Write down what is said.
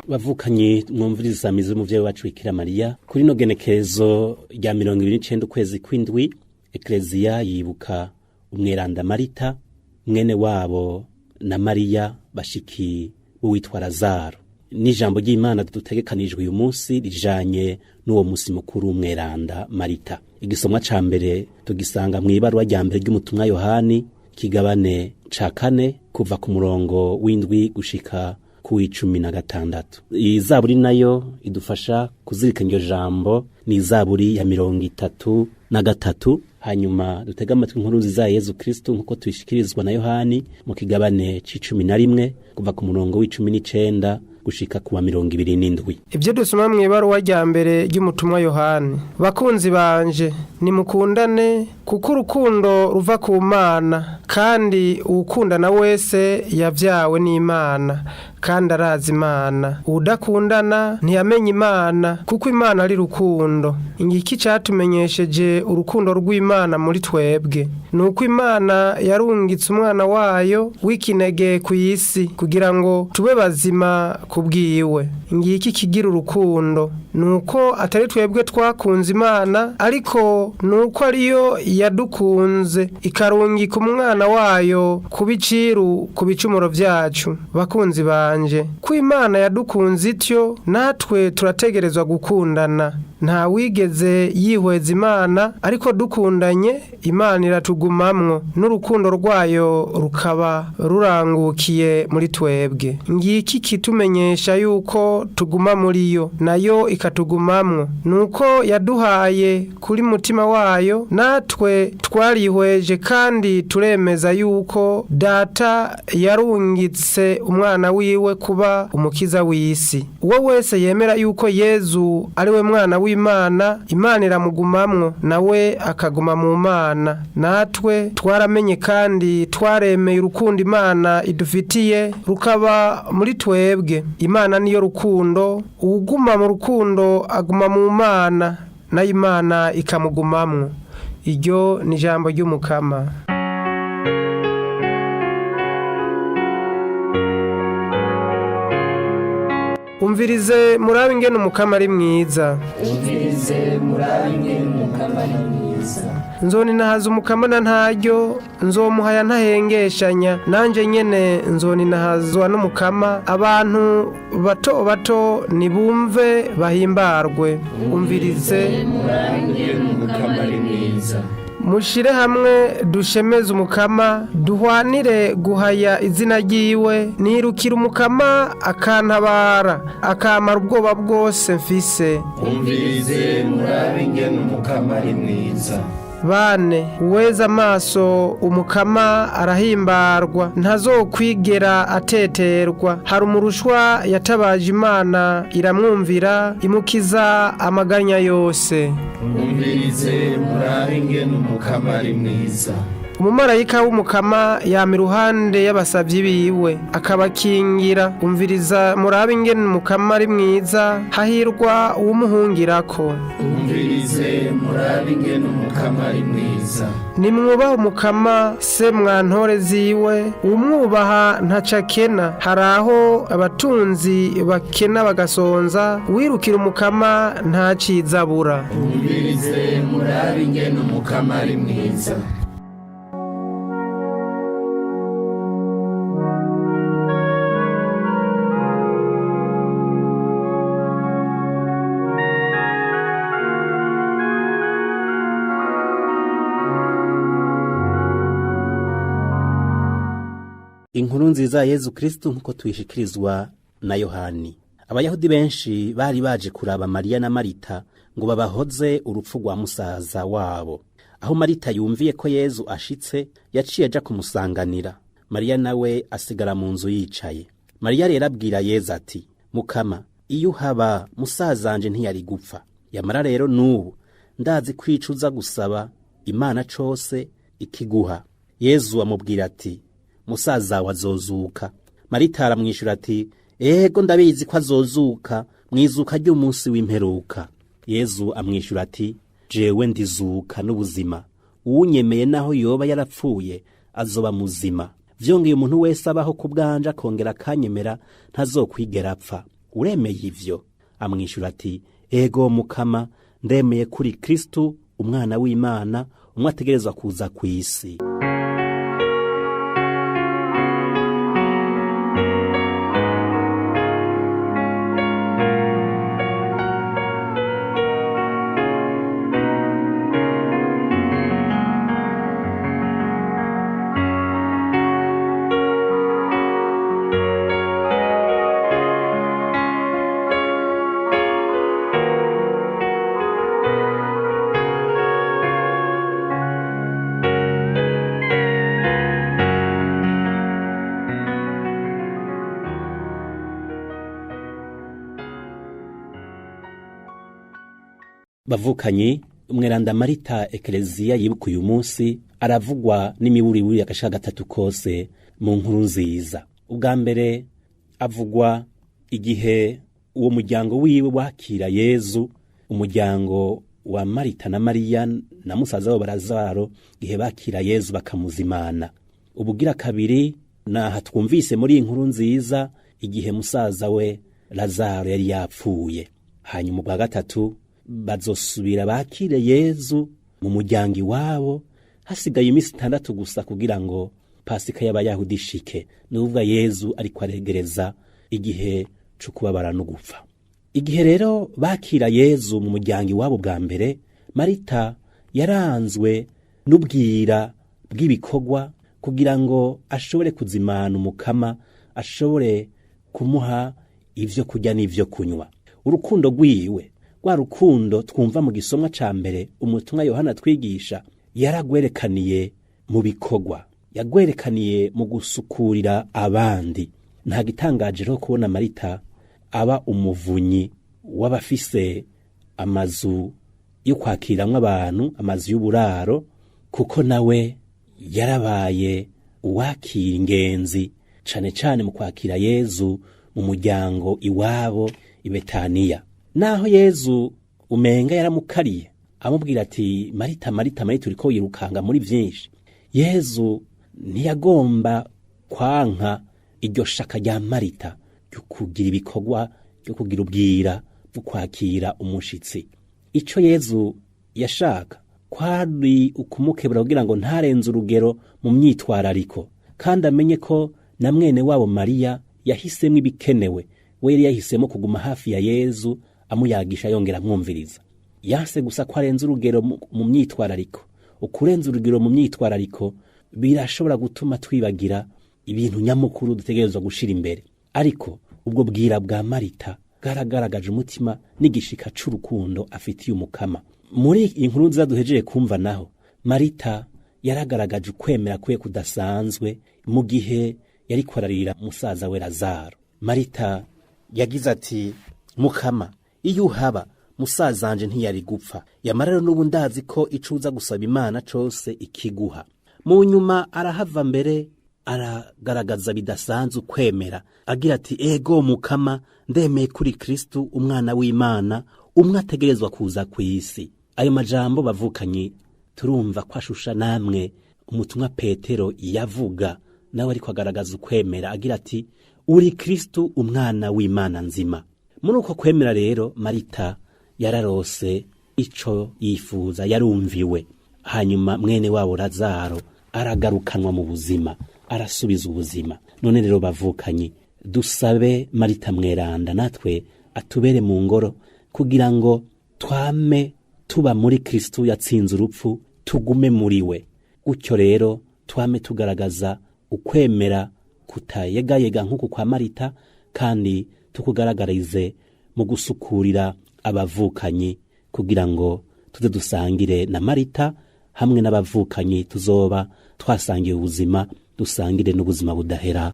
Bavukanye mwumviriza mizi y'umuvyeyi wacu Bikira Mariya, kuri no genekerezo rya 29 ukwezi kw'indwi, Ekleziya yibuka umweranda Marita, mwene wabo na Mariya bashiki b'uwitwa Lazaro. N'ijambo ry'Imana dutegekanijwe uyu munsi rijanye n'uwo musi mukuru w'umweranda Marita. Igisomwa ca mbere tugisanga mw'ibaruwa rya mbere ry'umutumwa Yohani, kigabane ca kane, kuva ku murongo w'indwi gushika ku w'icumi na gatandatu. Iyi zaburi nayo idufasha kuzirikana iryo jambo ni izaburi ya 33. Hanyuma dutega amatwi inkuru nziza ya Yezu Kristu nk'uko tuyishikirizwa na Yohani mu kigabane c'icumi na rimwe, kuva ku murongo w'icumi n'icenda gushika kuwa 27. Ibyo dusoma mu ibaruwa rya mbere ry'umutumwa Yohani. Bakunzi banje, nimukundane kuko urukundo ruva ku Mana, kandi uwukundana wese yavyawe n'Imana kandi arazi Imana. Uwudakundana ntiyamenye Imana, kuko Imana ari rukundo. Ingiki catumenyesheje urukundo rw'Imana muri twebwe nuko Imana yarungitse umwana wayo w'ikinege ku isi kugira ngo tube bazima kubwiwe. Ngiki kigira urukundo nuko atari twebwe twakunze Imana, ariko nuko ariyo yadukunze ikarungika umwana wayo kubiciru ku bicumuro vyacu. Bakunzi banje, ko Imana yadukunze ityo, natwe turategerezwa gukundana. Nta wigeze yihweza Imana, ariko dukundanye Imana iratugumamwo n'urukundo rwayo rukaba rurangukiye muri twebwe. Ngiki kitumenyesha yuko tuguma muri yo nayo ikatugumamwo, nuko yaduhaye kuri mutima wayo, natwe twarihweje kandi turemeza yuko Data yarungitse umwana wiwe kuba umukiza w'isi. Uwo wese yemera yuko Yezu ari we mwana w'Imana, Imana iramugumamwo nawe akaguma mu Mana. Natwe twaramenye kandi twaremeye urukundo Imana idufitiye rukaba muri twebwe. Imana niyo rukundo, uwuguma mu rukundo aguma mu Mana, nayo Imana ikamugumamwo. Iryo ni ijambo ry'Umukama. Umvirize murabe ingene Umukama ari mwiza. Umvirize murabe ingene Umukama ari mwiza. Nzoninahaza Umukama na ntaryo, nzomuhaya ntahengeshanya, nanje nyene nzoninahazwa n'Umukama. Abantu bato bato nibumve bahimbarwe. Umvirize murabe ingene Umukama ari mwiza. Mushire hamwe dushemeze Umukama, duhwanire guhaya izina ryiwe. Nirukira Umukama akantabara, akamara ubwoba bwose mfise. Umvirize murabe ingene Umukama ari mwiza. Bane uweza amaso Umukama arahimbarwa, ntazokwigera ateterwa. Hari umurushwa yatabaje Imana iramwumvira, imukiza amaganya yose. Umvirize murabe ingene Umukama ari mwiza. Umumarayika w'Umukama yama iruhande y'abasavyi biwe akabakingira. Umviriza murabe ingene Umukama ari mwiza, hahirwa uwumuhungirako. Umvirize murabe ingene Umukama ari mwiza. Nimwubaha Umukama se mwantore ziwe, uwumwubaha ntaco akena. Hari aho abatunzi bakena bagasonza, uwirukira Umukama ntaciza abura. Umvirize murabe ingene Umukama ari mwiza. Inkuru nziza ya Yezu Kristu nkuko tuyishikirizwa na Yohani. Abayahudi benshi bari baje kuraba Mariya na Marita ngo babahoze urupfu rwa musaza wabo. Aho Marita yumviye ko Yezu ashitse, yaciye aja kumusanganira. Mariya nawe asigara mu nzu yicaye. Mariya rero abwira Yezu ati: Mukama, iyo uhaba musazanje ntiyari gupfa. Yamara rero n'ubu ndazi kwicuza gusaba Imana cose ikiguha. Yezu amubwira ati: Musaza wawe azozuka. Marita aramwishura ati: Ego, ndabizi ko azozuka mwizuka ry'umunsi w'imperuka. Yezu amwishura ati: Jewe ndizuka n'ubuzima, uwunyemeye naho yoba yarapfuye azoba muzima. Vyongeye umuntu wese abaho ku bwanje akongera akanyemera ntazokwigera apfa. Uremeye ivyo? Amwishyura ati: Ego Mukama, ndemeye kuri Kristu umwana w'Imana, umwe ategerezwa kuza ku isi. Bavukanyi, umweranda Marita Ekereziya yibuka uyu munsi aravugwa n'imiburiburi agashaka gatatu kose mu nkuru nziza. Ubwa mbere avugwa igihe uwo muryango wiwe wakira Yezu, umuryango wa Marita na Mariya na musaza wabo Lazaro, igihe bakira Yezu bakamuzimana. Ubugira kabiri naha twumvise muri iyi nkuru nziza igihe musaza we Lazaro yari yapfuye. Hanyuma ubwa gatatu bazosubira bakire Yezu mu muryango iwabo, hasigaye iminsi 6 gusa kugira ngo Pasika y'Abayahudi ishike. Ni ukuvuga Yezu ariko aregereza igihe co kubabara no gupfa. Igihe rero bakira Yezu mu muryango iwabo bwa mbere, Marita yaranzwe n'ubwira bw'ibikorwa kugira ngo ashobore kuzimana Umukama, ashobore kumuha ivyo kurya n'ivyo kunywa. Urukundo rwiwe, rwa rukundo twumva mu gisomwa ca mbere umutumwa Yohana twigisha, yaragwerekaniye mu bikorwa, yagwerekaniye mu gusukurira abandi. Nta gitangaje rero kubona Marita aba umuvunyi w'abafise amazu yo kwakiramwo abantu, amazu y'uburaro, kuko nawe yarabaye uwakira ingenzi, cane cane mu kwakira Yezu mu muryango iwabo i Betaniya. Naho Yezu umenga yaramukariye amubwira ati: Marita, Marita, Marita, uriko wirukanga muri vyinshi. Yezu ntiyagomba kwanka iryo shaka rya Marita ryo kugira ibikorwa, ryo kugira ubwira bwo kwakira umushitsi. Ico Yezu yashaka kwari ukumukebura kugira ngo ntarenze urugero mu myitwarariko, kandi amenye ko na mwene wabo Mariya yahisemwo ibikenewe. We yari yahisemo kuguma hafi ya Yezu amuyagisha yongera amwumviriza. Yanse gusa ko arenze urugero mu myitwarariko. Ukurenza urugero mu myitwarariko birashobora gutuma twibagira ibintu nyamukuru dutegerezwa gushira imbere. Ariko ubwo bwira bwa Marita bwaragaragaje umutima n'igishika c'urukundo afitiye Umukama. Muri inkuru nziza duhejeje kumva naho, Marita yaragaragaje ukwemera kwe kudasanzwe mu gihe yariko ararira musaza we Lazaro. Marita yagize ati: Mukama, iyo uhaba musazanje ntiyari gupfa, yamara rero n'ubu ndazi ko ico uza gusaba Imana cose ikiguha. Mu nyuma arahava mbere aragaragaza bidasanzwe ukwemera agira ati: Ego Mukama, ndemeye kuri Kristu umwana w'Imana, umwe ategerezwa kuza ku isi. Ayo majambo bavukanye turumva ko ashusha namwe umutumwa Petero yavuga, nawe ariko agaragaza ukwemera agira ati: Uri Kristu umwana w'Imana nzima. Muri uko kwemera rero Marita yararose ico yifuza, yarumviwe. Hanyuma mwene wabo Lazaro aragarukanwa mu buzima, arasubiza ubuzima. None rero bavukanye, dusabe Marita mweranda natwe atubere mu ngoro, kugira ngo twame tuba muri Kristu yatsinze urupfu, tugume muri we. Gutyo rero twame tugaragaza ukwemera kutayegayega nk'uku kwa Marita, kandi tukugaragarize mu gusukurira abavukanyi, kugira ngo tuze dusangire na Marita hamwe n'abavukanyi tuzoba twasangiye ubuzima, dusangire n'ubuzima budahera.